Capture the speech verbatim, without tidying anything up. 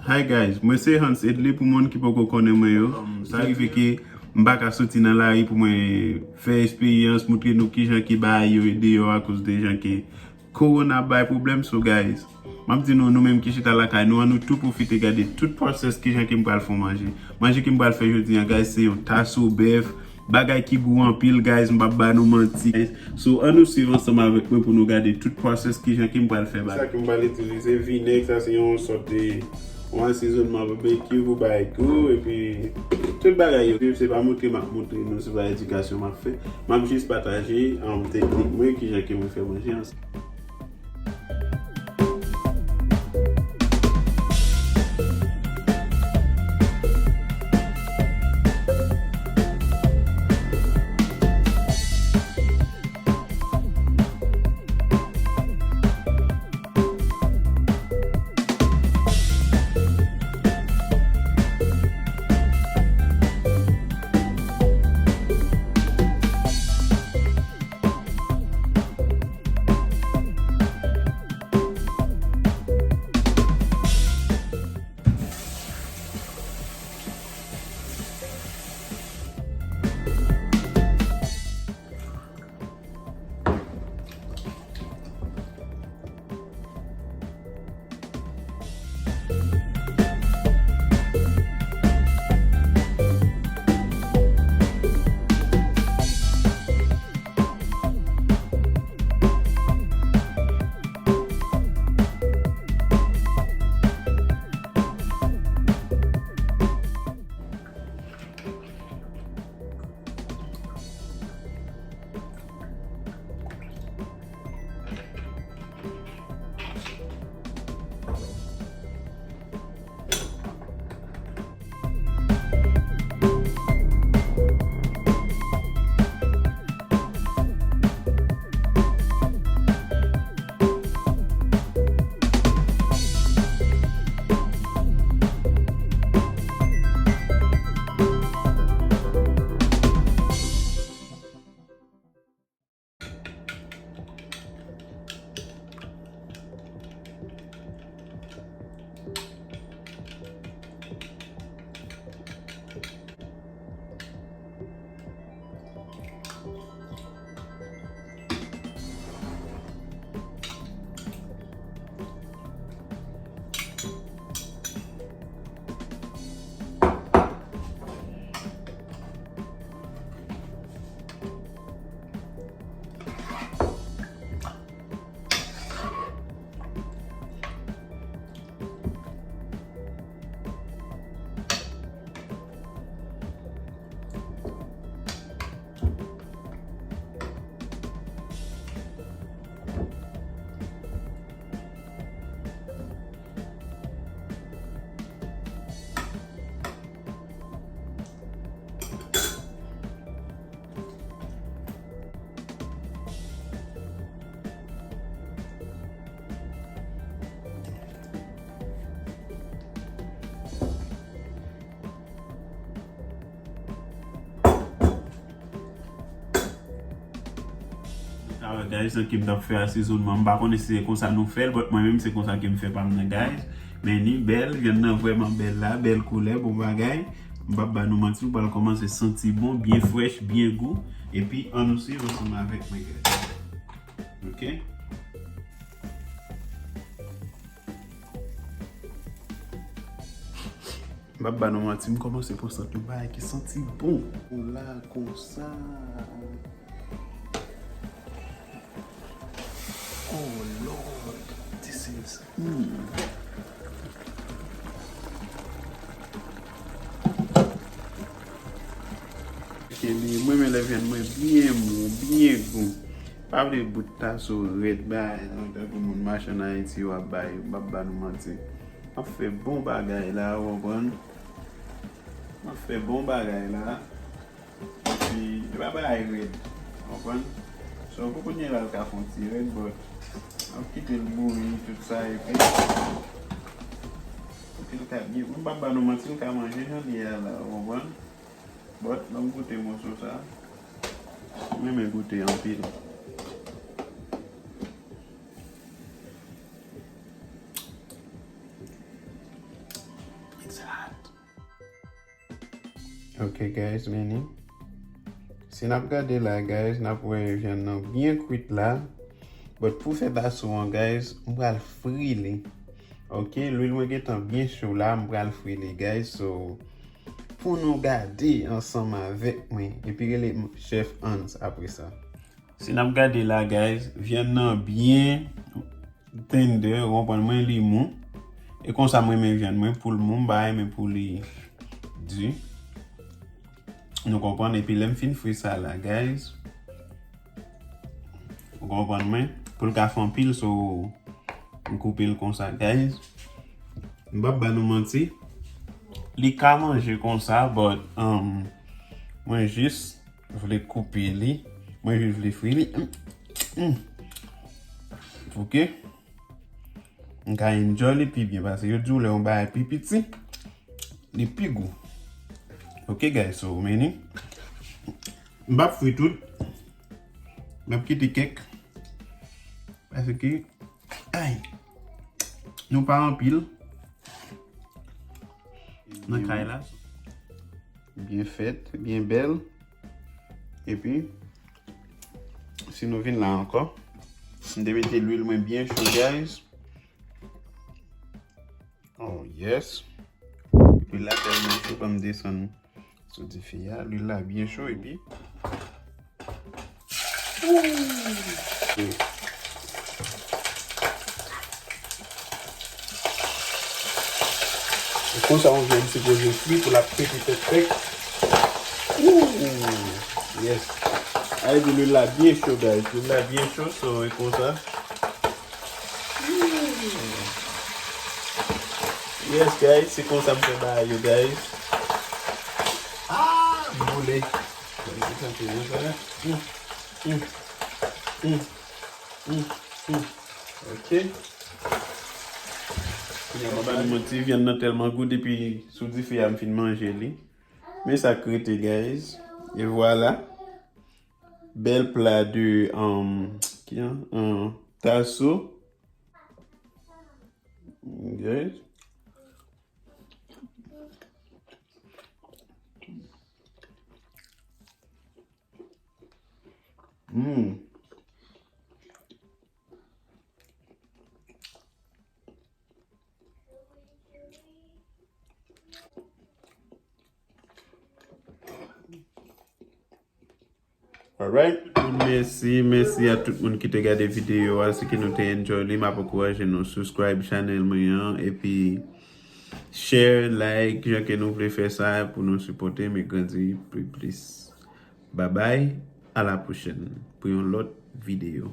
Hi guys, mwen se Hans Edley pou moun ki poko konnen mwen yo. Um, sa rive ke m pa ka soti nan lari pou mwen fè eksperyans, moutre nou kijan ke bagay yo ye deyò akoz de jan ke Corona ap bay pwoblèm. So guys, m ap di nou, nou menm ki chita lakay nou an, nou tou pwofite gade tout process kijan ke m pral fè yon manje. Manje ke m pral fè jodi an, guys, se yon taso bèf, bagay ki gou anpil, guys, m p ap ba nou manti, guys. So, ann nou swiv ansanm avèk mwen pou nou gade tout process kijan ke m pral fè bagay. Sa ke m pral itilize, vinèg, sa se yon sòt de, yon asezonman barbecue pou bay gou, epi tout bagay yo. Se pa montre m ap montre nou, se pa edikasyon m ap fè. M ap jis pataje, um, teknik mwen, kijan ke mwen fè manje an. Sa wè, guys, nan ki m t ap fè asezonman. M pa konnen si se konsa nou fè l, but mwen menm se konsa ke m fè pa m nan, guys. Men li bèl, vyann nan vrèman bèl la, bèl koulè, bon bagay. M p ap ba nou manti, nou pral kòmanse santi bon, byen frèch, byen gou. Epi, ann nou swiv ansanm avèk mwen, guys. Ok? M p ap ba nou manti, m kòmanse pran sant yon bagay ki santi bon. Ou la konsa. Oh Lord, this is, hmm. Kenbe, mwen renmen lè vyann mwen byen mou, byen gou. Pa vle bout taso rèd, bay, tankou moun mache ann Ayiti yo ap bay, m p ap ba nou manti. M ap fè bon bagay la, ou konprann? M ap fè bon bagay la. Epi, e pa bagay rèd, ou konprann? So, pou kounye a la, l ka fè yon ti rèd, but m ap kite l bouyi, tout sa, epi pou ke l ka byen. M p ap ba nou manti, l ka manje jan li ye a la, ou konprann? But, ban m goute moso sa. M renmen goute anpil. Ok guys, men li. Si n ap gade la guys, n ap wè vyann nan byen kwit la. But pou fè taso an guys, m pral fri li. Ok, lwil mwen gentan byen cho la, m pral fri li guys. So, pou nou gade ansanm avèk mwen, epi rele m Chef Hans apre sa. Si n ap gade la guys, vyann nan byen tender, ou konprann mwen, li mou. E konsa mwen renmen vyann mwen, pou l mou, m pa renmen pou li di. Nou konprann, epi lè m fin fri sa la guys, ou konprann mwen, pou l ka fè anpil, so m koupe l konsa guys. M p ap ba nou manti, li ka manje konsa, but um, mwen jis vle koupe li, mwen jis vle fri li. Mm, mm. Ok, m ka enjoy li pi byen, paske yo di w lè yon bagay pi piti, li pi gou. Ok guys, so men li, m p ap fri tout, m ap kite kèk, paske ay, nou pa anpil nan kay la. Byen fèt, byen bèl. Epi, si nou vin la ankò, m te mete lwil mwen byen cho guys. Oh yes. Lwil la tèlman cho, ban m desann sou dife a. Lwil la byen cho epi. Ooh. E konsa yon vyann sipoze fri pou l ap pete tèt pèk. Ooh, yes. Ay, di lwil la byen cho guys. Lwil la byen cho, so e konsa. Yes guys, se konsa m fè bagay yo guys. Ah, m boule. Mm, mm, mm, mm, mm, mm. Ok. Kounya m ap ba nou manti, vyann nan tèlman gou depi sou dife a m fin manje li. Men sa k rete guys. E vwala. Bèl pla de um, ki an? Um, taso. Guys. Mm. Alright, mèsi, mèsi a tout moun ki te gade videyo a. Si ke nou te enjoy li, m ap ankouraje nou subscribe channel mwen an, epi share, like, jan ke nou vle fè sa pou nou sipòte m e grandi pi plis. Babay, a la pwochèn pou yon lòt videyo.